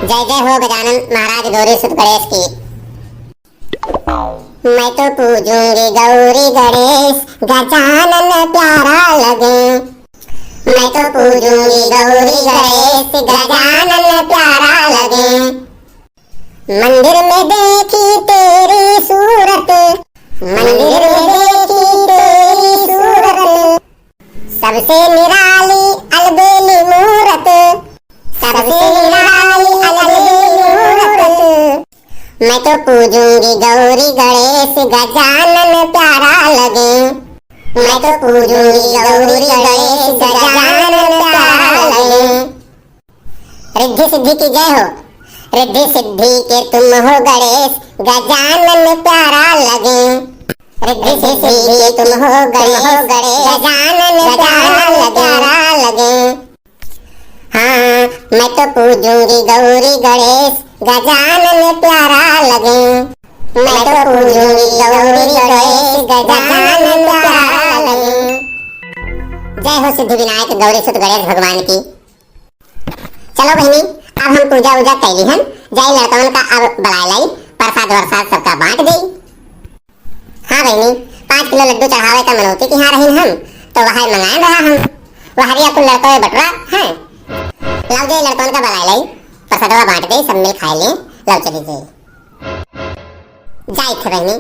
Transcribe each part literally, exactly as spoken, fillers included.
जय जय हो गजानन महाराज गौरी सुत गणेश की। मैं तो पूजूंगी गौरी गणेश, गजानन प्यारा लगे। मैं तो पूजूंगी गौरी गणेश, गजानन प्यारा लगे। मंदिर में देखी तेरी सूरत, मंदिर में देखी तेरी सूरत, सबसे निराली अलबेली मूरत, सबसे निराली अलबेली मूरत। मैं तो पूजूंगी गौरी गणेश, गजानन प्यारा लगे। मैं तो पूजूंगी गौरी गणेश, गजानन प्यारा लगे। रिद्धि सिद्धि की जय हो, रिद्धि सिद्धि के तुम हो गणेश, गजानन प्यारा लगे। रिद्धि सिद्धि के तुम हो गणेश, गजानन प्यारा लगे। हाँ, मैं तो पूजूंगी गौरी गणेश, गजानन प्यारा लगे। मैं तो पूजूंगी गौरी गणेश, गजानन प्यारा लगे। जय हो सिद्धि विनायक गौरी सुत गणेश भगवान की। चलो बहिनी, अब हम पूजा उजा कैली हन, जाई लड़कवन का अब बलाए लाई, प्रसाद वरसाद सबका बांट देई। हाँ बहिनी, पाँच किलो लड्डू चढ़ावे का मनौती की यहाँ रही हम, तो वह मंगाए रहा हम, वह हरिया कुल लड़कवे बटुरा है। लाओ जाई लड़कवन का बलाए लाई, प्रसादवा बांट देई, सब मिल खाए ले, लाओ चली जाई। जाई थे बहिनी।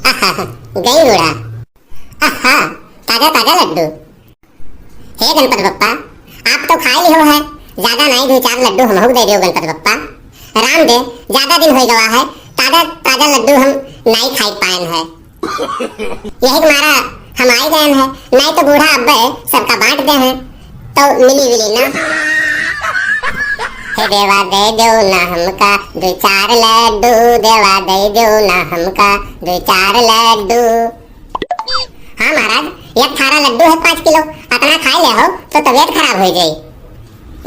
आहा, गई बूढ़ा। आहा, ताजा ताजा लड्डू। हे गणपत बप्पा, आप तो खाए लिहो है, ज्यादा नाई, दो चार लड्डू हमहू दे दियो गणपत बप्पा। राम दे, ज्यादा दिन होई गवा है, ताजा ताजा लड्डू हम नाई खाई पाएन है। यही के मारा हम आई गए हैं, नाई तो बूढ़ा अब्बे सबका बांट दे हैं, तो मिली विली ना। हे देवा दे दो ना हमका दो चार लड्डू, देवा दे दो ना हमका दो चार लड्डू। हाँ महाराज, एक थारा लड्डू है पाँच किलो, अतना खाए ले हो तो तबीयत खराब हो जाई।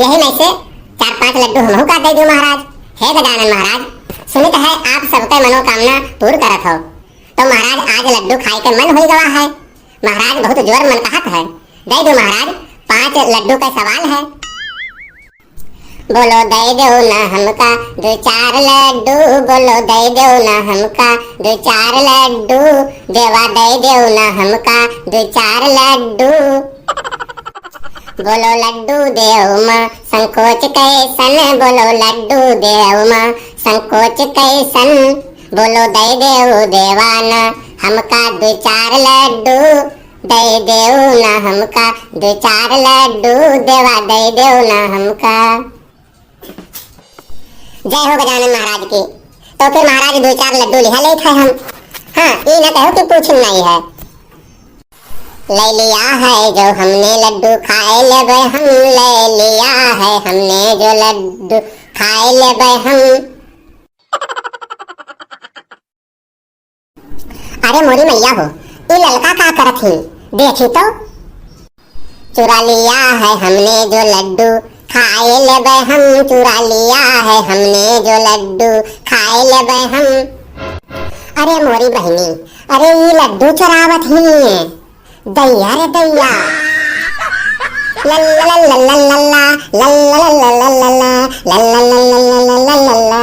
यही में से चार पाँच लड्डू हमहू का दे दो महाराज। हे गजानन महाराज, सुनित है आप सबके मनोकामना पूर्ण करत हो, तो महाराज आज लड्डू खाए के मन हो गवा है। महाराज बहुत जोर मन कहत है, दे दो महाराज, पाँच लड्डू का सवाल है। बोलो दे दो ना हमका दो चार लड्डू, बोलो दे दो ना हमका दो चार लड्डू, देवा दे दो ना हमका दो चार लड्डू। बोलो लड्डू देव मा संकोच कैसन, बोलो लड्डू देव मा संकोच कैसन, बोलो दे देव देवाना हमका दो चार लड्डू, दे देव ना हमका दो चार लड्डू, देवा दे देव ना हमका। जय हो गजानन महाराज की। तो फिर महाराज दो चार लड्डू लिहा लेत है हम। हाँ, ई ना कहो कि पूछन नहीं है। ले लिया है जो हमने लड्डू खाए लेबे हम, ले लिया है हमने जो लड्डू खाए लेबे हम। अरे मोरी मैया हो, ई ललका का करत ही? देखी तो। चुरा लिया है हमने जो लड्डू, खाए लेबे हम, चुरा लिया है हमने जो लड्डू, खाए लेबे हम। अरे मोरी बहिनी, अरे ई लड्डू चुरावत ही। दैया रे दैया। लल्ला लल्ला लल्ला, लल्ला लल्ला लल्ला, लल्ला लल्ला लल्ला।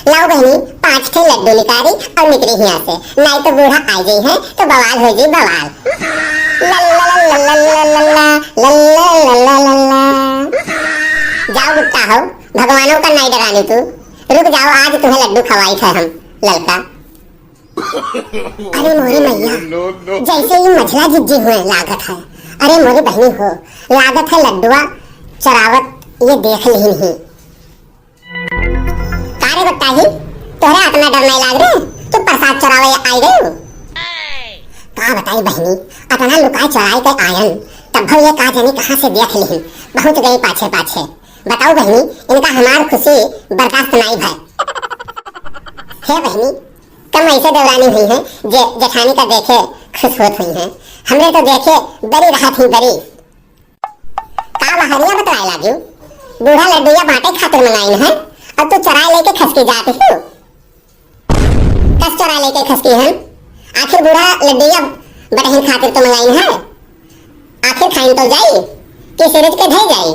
लाओ बहिनी, पाँच ठे लड्डू निकारी और निकरी हियाँ से, नाई तो बूढ़ा आ जाई है तो बवाल हो जाई बवाल। लल्ला लल्ला लल्ला, लल्ला लल्ला लल्ला। जाओ गुप्ता हो, भगवानों का नाई डरानी तू। रुक जाओ, आज तुम्हें लड्डू खवाई थे हम, ललका। अरे मोरी मैया, जैसे ही मझला जिज्जी हुए लागत है। अरे मोरी बहिनी हो, लागत है लड्डुआ चरावत ये देख लिहिन ही। का रे बताही, तोहरे अतना डर नहीं लाग रे, तू प्रसाद चरावे आई गयो। का बताई बहिनी, अतना लुकाए चुराए के आयन, तब ये का जानी कहाँ से देख लिहिन, पहुँच गई पाछे पाछे। बताओ बहिनी, इनका हमार खुशी बर्दाश्त नहीं भय। हे बहिनी, कम ऐसे देवरानी हुई हैं, जे जेठानी का देखे खुश होत हुई हैं। हमरे तो देखे बरी रहत ही बरी। का बहरिया बतराए लागी? बूढ़ा लड्डूया बांटे खातिर मंगाइन है, और तू चुराए लेके खसकी जात ही। कस चुराए लेके खसकी है? आखिर बूढ़ा लड्डूया बटहिन खातिर तो मंगाइन है। आखिर खाइन तो जाई, कि सिरज के धई जाई?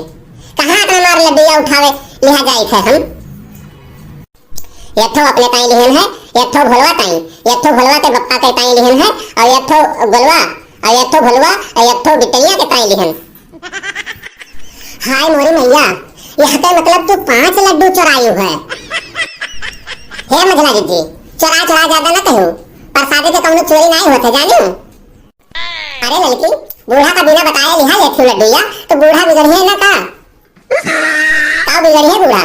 कहाँ इतना मार लड्डू या उठावे लिहा जाइत है हम? एक ठो अपने ताई लिहन है, एक ठो भोलवा ताई, एक ठो भोलवा के बप्पा के ताई लिहन है, और एक ठो गोलवा, और एक ठो भोलवा, और एक ठो बिटैया के ताई लिहन। हाय मोरी मैया, यह के मतलब तू पाँच लड्डू चोरायु है। हे मझला दीदी, चोरा चोरा ज्यादा ना कहू, प्रसादी के कौनो चोरी नाई होत है, जानियो। अरे ललकी, बूढ़ा का बिना बताए लिहा लेती लड्डू या, तो बूढ़ा बिगड़िए ना का? का बिगड़िए बूढ़ा?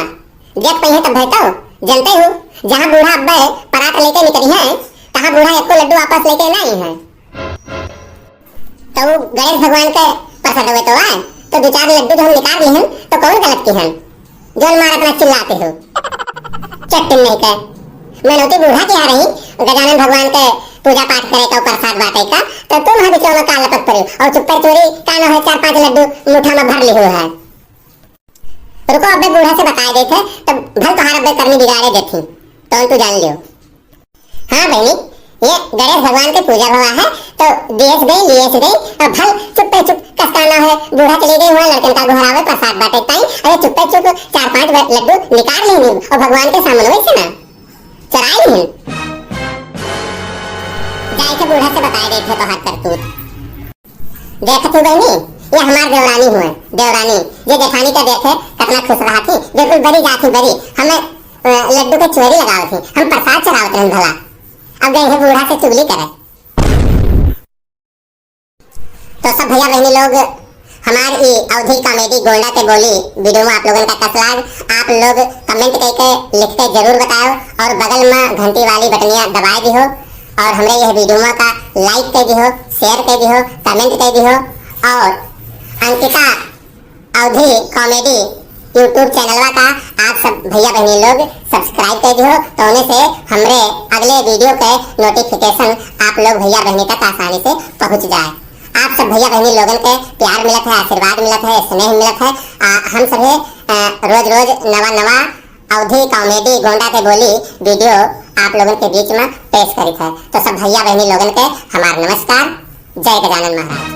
देख पइहे तब भय तो, जनते हो, जहाँ बूढ़ा अब्बे परात लेके निकली है, तहाँ बूढ़ा एको लड्डू वापस लेके ना आई है। तो वो गणेश भगवान के प्रसाद हुए तो आए, तो दो चार लड्डू जो हम निकाल ली हैं, तो कौन गलत की हैं? जोन मार अपना चिल्लाते हो। चट्टिन नहीं के। मनौती बूढ़ा के यहाँ रही, गजानन भगवान के पूजा पाठ करे का, प्रसाद बांटे का, तो तुम हर बिचवा में का लपक पड़े और चुप्पे चोरी का न हो चार पांच लड्डू मुठा में भर ली हो है। रुको, अबे बूढ़ा से बताए देत है, तब भल तोहार अबे करनी बिगाड़े देती, तो तू जान लियो। हाँ बहनी, ये गणेश भगवान के पूजा भवा है, तो दियस गई, लियस गई, और भल चुप्पे चुप कसकाना है, बूढ़ा चली गई हुआ लड़कन का घोरावे प्रसाद बांटे ताई, अरे चुप्पे चुप चार पांच ब-, लड्डू निकाल लेंगी और भगवान के सामने वैसे ना चुराई नहीं। जाए के बूढ़ा से बताए देत है तोहार करतूत। देखत हो बहनी, ये हमार देवरानी हुए, देवरानी, ये जेठानी का देखे, कितना खुश रहा थी, बिल्कुल बड़ी जात थी, बड़ी। हमें, अ, लड्डू के चोरी लगावत थी, हम प्रसाद चढ़ावत रहन भला। अब गए हैं बूढ़ा से चुगली करे। तो सब भैया बहनी लोग, हमार ई अवधी comedy गोंडा के बोली video में आप लोगन का कस लाग, आप लोग comment करके लिख के जरूर बताओ और बगल में घंटी वाली बटनिया दबाए दिहो और हमरे यह video में का like कर दिहो, share कर दिहो, comment कर दिहो और अंकिता अवधी comedy YouTube channelवा का आप सब भैया बहनी लोग subscribe कर दिहो, तो उन्हें से हमरे अगले video के notification आप लोग भैया बहनी तक आसानी से पहुँच जाए। आप सब भैया बहनी लोगन के प्यार मिलत है, आशीर्वाद मिलत है, स्नेह मिलत है। आ, हम सभे, आ, रोज रोज नवा नवा अवधी comedy गोंडा के बोली video आप लोगन के बीच में पेश करित है। तो सब भैया बहनी लोगन के हमार नमस्कार। जय गजानन महाराज।